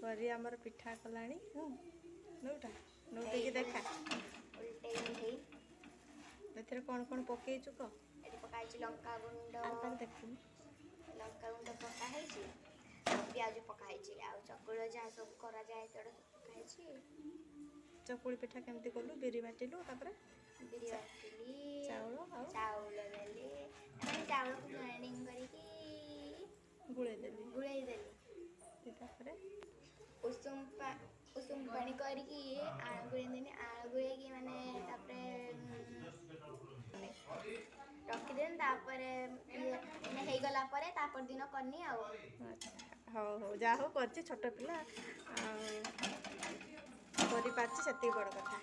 ପରି ଆମର ପିଠା କଲାଣି। ନଉଟା ନଉଟେଇକି ଦେଖା। ଉଲଟେଇ ହେଇ। ଏଥିରେ କ'ଣ କ'ଣ ପକେଇଛୁ କହ। ଏଠି ପକା ହେଇଛି ଲଙ୍କା ଗୁଣ୍ଡ। ଆର ପାଖେ ଦେଖୁନି। ଲଙ୍କା ଗୁଣ୍ଡ ପକା ହେଇଛି ଆଉ ପିଆଜ ପକା ହେଇଛି ଆଉ ଚକୁଳି ଯାହା ସବୁ କରାଯାଏ, ସେଗୁଡ଼ା ସବୁ ପକା ହେଇଛି। ଚକୁଳି ପିଠା କେମିତି କଲୁ? ବିରି ବାଟିଲୁ, ତାପରେ? ବିରି ବାଟିଲି। ଚାଉଳ ଆଉ? ଚାଉଳ ଦେଲି, ମାନେ ଚାଉଳକୁ ଗ୍ରାଇଣ୍ଡିଙ୍ଗ କରିକି ଗୁଳେଇ ଦେଲି। ଗୁଳେଇ ଦେଲି। ତାପରେ? ଉଷୁମ ପାଣି କରିକି ଆଣ ଗୁଳେଇ ଦେନି। ଆଣ ଗୁଳେଇକି ମାନେ ତାପରେ ରଖିଦେନି। ତାପରେ ଇଏ ମାନେ ହେଇଗଲା ପରେ ତାପର ଦିନ କନି ଆଉ। ଆଚ୍ଛା, ହଉ ହଉ, ଯାହା ହଉ କରିଛି। ଛୋଟ ପିଲା ଆଉ କରିପାରିଛି, ସେତିକି ବଡ଼ କଥା।